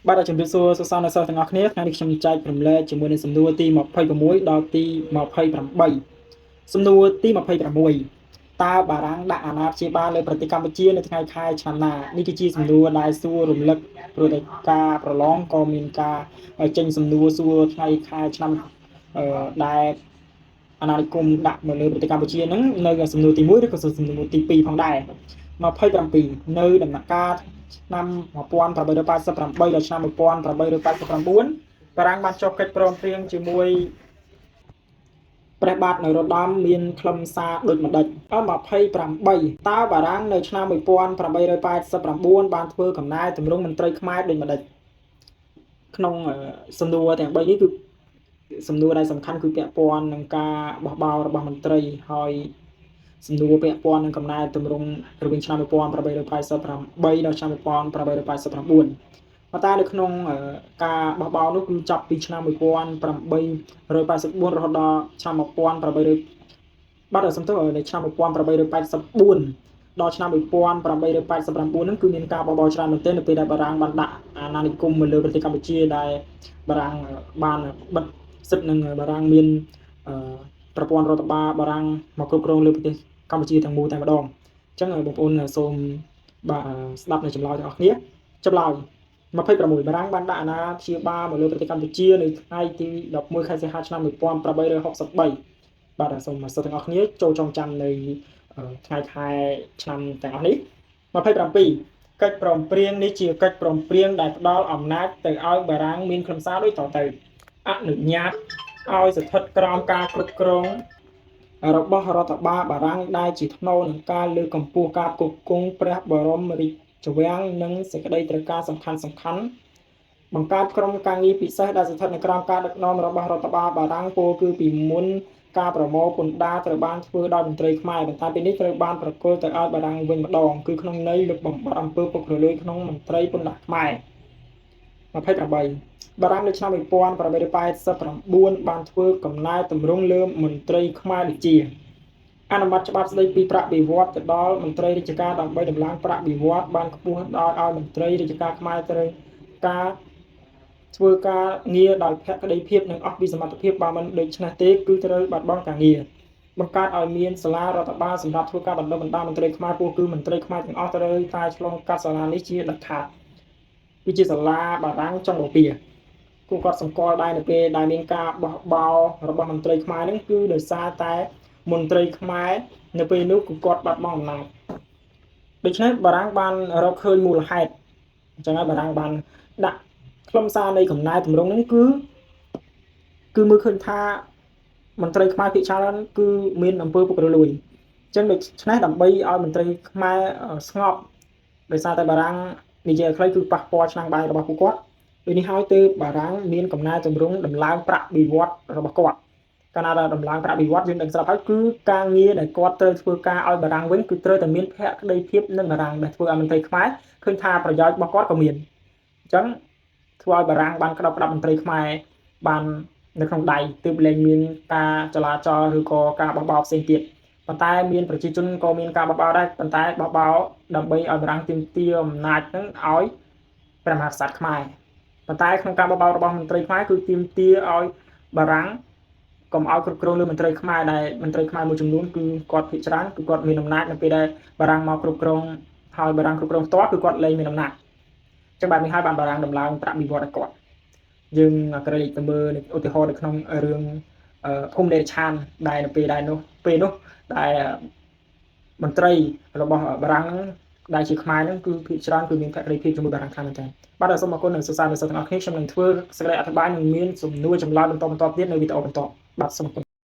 បាទជំរាបសួរសួស្តីអ្នកសិស្សទាំងអស់គ្នាថ្ងៃនេះខ្ញុំចែករំលែកជាមួយនឹងសំណួរទី26ដល់ទី28សំណួរទី26តើបារាំងដាក់អាណាព្យាបាលលើប្រទេសកម្ពុជានៅថ្ងៃខែឆ្នាំណានេះគឺជាសំណួរដែលសួររំលឹកព្រោះតែការប្រឡងក៏មានការចេញសំណួរសួរថ្ងៃខែឆ្នាំអឺដែលអាណានិគមដាក់មកលើប្រទេសកម្ពុជាហ្នឹងនៅសំណួរទី1ឬក៏សំណួរទី2ផងដែរ27នៅដំណាក់កាលឆ្នាំ1888ដល់ឆ្នាំ1889បារាំងបានចុះកិច្ចព្រមព្រៀងជាមួយព្រះបាទនរោត្តមមានខ្លឹមសារដូចម្ដេច28តើបារាំងនៅឆ្នាំ1889បានធ្វើកំណែទម្រង់មន្ត្រីខ្មែរដូចម្ដេចក្នុងសំណួរទាំង3នេះគឺសំណួរដែលសំខាន់គឺពាក់ព័ន្ធនឹងការបោះបោររបស់មន្ត្រីហើយសំណួរពាក់ព័ន្ធនឹងកំណែទម្រង់រវាងឆ្នាំ1888ដល់ឆ្នាំ1889ប៉ុន្តែនៅក្នុងការបោះបោរនោះគឺចាប់ពីឆ្នាំ1884រហូតដល់ឆ្នាំ1800បាទសំទោសនៅឆ្នាំ1884ដល់ឆ្នាំ1889ហ្នឹងគឺមានការបោះបោរច្រើនមែនទែននៅពេលដែលបារាំងបានដាក់អាណានិគមមកលើប្រទេសកម្ពុជាដែលបារាំងបានបិទសិទ្ធិនឹងបារាំងមានប្រព័ន្ធរដ្ឋបាលបារាំងមកគ្រប់គ្រងលើប្រទេសកម្ពុជាទាំងមូលតែម្ដងអញ្ចឹងបងប្អូនសូមបាទស្ដាប់នៅចម្លើយទាំងអស់គ្នាចម្លើយ26បារាំងបានដាក់អាណាព្យាបាលមកលើប្រទេសកម្ពុជានៅថ្ងៃទី11ខែសីហាឆ្នាំ1863បាទសូមសិស្សទាំងអស់គ្នាចូលចងចាំនៅថ្ងៃខែឆ្នាំទាំងអស់នេះ27កិច្ចព្រមព្រៀងនេះជាកិច្ចព្រមព្រៀងដែលផ្ដល់អំណាចទៅឲ្យបារាំងមានខ្លឹមសារដូចតទៅអនុញ្ញាតឲ្យស្ថិតក្រោមការគ្រប់គ្រងរបស់រដ្ឋបាលបារាំងដែលជាថ្នូរនឹងការលើកកម្ពស់ការផ្គត់ផ្គង់ព្រះបរមរាជវាំងនិងសេចក្តីត្រូវការសំខាន់សំខាន់បង្កើតក្រុមការងារពិសេសដែលស្ថិតនៅក្រោមការដឹកនាំរបស់រដ្ឋបាលបារាំងពោលគឺពីមុនការប្រមូលពន្ធដារត្រូវបានធ្វើដោយមន្ត្រីខ្មែរប៉ុន្តែពេលនេះត្រូវបានប្រគល់ទៅឲ្យបារាំងវិញម្ដងគឺក្នុងន័យលុបបំបាត់អំពើពុករលួយក្នុងមន្ត្រីពន្ធដារខ្មែរ28បារាំងនៅឆ្នាំ1889បានធ្វើកំណែទម្រង់លើមន្ត្រីខ្មែរដូចជាអនុម័តច្បាប់ស្តីពីប្រាក់បៀវត្សទៅដល់មន្ត្រីរាជការដើម្បីដំឡើងប្រាក់បៀវត្សបានខ្ពស់ដោយឲ្យមន្ត្រីរាជការខ្មែរត្រូវការធ្វើការងារដោយភក្តីភាពនិងអស់ពីសមត្ថភាពបើមិនដូច្នេះទេគឺត្រូវបាត់បង់ការងារបង្កើតឲ្យមានសាលារដ្ឋបាលសម្រាប់ធ្វើការបណ្ដុះបណ្ដាលមន្ត្រីខ្មែរពោលគឺមន្ត្រីខ្មែរទាំងអស់ត្រូវតែឆ្លងកាត់សាលានេះជាដាច់ខាតគឺជាសាលាបារាំងចុងបូព៌ាគូគាត់សម្គាល់ដែរនៅពេលដែលមានការបោះបោររបស់មន្ត្រីខ្មែរហ្នឹងគឺដោយសារតែមន្ត្រីខ្មែរនៅពេលនោះគឺគាត់បាត់បង់អំណាចដូច្នេះបារាំងបានរកឃើញមូលហេតុអញ្ចឹងហើយបារាំងបានដាក់ខ្លឹមសារនៃកំណែទម្រង់ហ្នឹងគឺគឺមើលឃើញថាមន្ត្រីខ្មែរភាគច្រើនគឺមានអំពើពុករលួយអញ្ចឹងដូច្នេះដើម្បីឲ្យមន្ត្រីខ្មែរស្ងប់ដោយសារតែបារាំងនិយាយឲ្យខ្លីគឺប៉ះពាល់ឆ្នាំងបាយរបស់ពួកគាត់ដូចនេះហើយទើបបារាំងមានកំណែទម្រង់ដំឡើងប្រាក់បៀវត្សរបស់គាត់កាលណាដំឡើងប្រាក់បៀវត្សយើងដឹងស្រាប់ហើយគឺការងារដែលគាត់ត្រូវធ្វើការឲ្យបារាំងវិញគឺត្រូវតែមានភក្តីភាពនឹងបារាំងដែលធ្វើឲ្យមន្ត្រីខ្មែរឃើញថាប្រយោជន៍របស់គាត់ក៏មានអញ្ចឹងធ្វើឲ្យបារាំងបានក្តោបក្តាប់មន្ត្រីខ្មែរបាននៅក្នុងដៃទើបលែងមានការចលាចលឬក៏ការបោះបោរផ្សេងទៀតប៉ុន្តែមានប្រជាជនក៏មានការបោះបោរដែរប៉ុន្តែបោះបោរដើម្បីឲ្យបារាំងទាមទារអំណាចហ្នឹងឲ្យព្រះមហាក្សត្រខ្មែរប៉ុន្តែក្នុងការបោះបោររបស់មន្ត្រីខ្មែរគឺទាមទារឲ្យបារាំងកុំឲ្យគ្រប់គ្រងលើមន្ត្រីខ្មែរដែលមន្ត្រីខ្មែរមួយចំនួនគឺគាត់ភាគច្រើនគឺគាត់មានអំណាចនៅពេលដែលបារាំងមកគ្រប់គ្រងហើយបារាំងគ្រប់គ្រងផ្ទាល់គឺគាត់លែងមានអំណាចអញ្ចឹងបែបនេះហើយបានបារាំងដំឡើងប្រាក់បៀវត្សឲ្យគាត់យើងក្រេកទៅមើលឧទាហរណ៍នៅក្នុងរឿងភូមិដេរឆានដែលនៅពេលដែលនោះពេលនោះដែលមន្ត្រីរបស់បារាំងហ្នឹងដែលជាខ្មែរហ្នឹងគឺភាគច្រើនគឺមានភក្ដីភាពជាមួយបារាំងខ្លាំងមែនទែនបាទសូមអរគុណនិងសរសើរដល់សិស្សទាំងអស់គ្នាខ្ញុំនឹងធ្វើសេចក្តីអធិប្បាយនិងមានសំណួរចម្លើយបន្តបន្តទៀតនៅវីដេអូបន្តបាទសូមអរគុណ។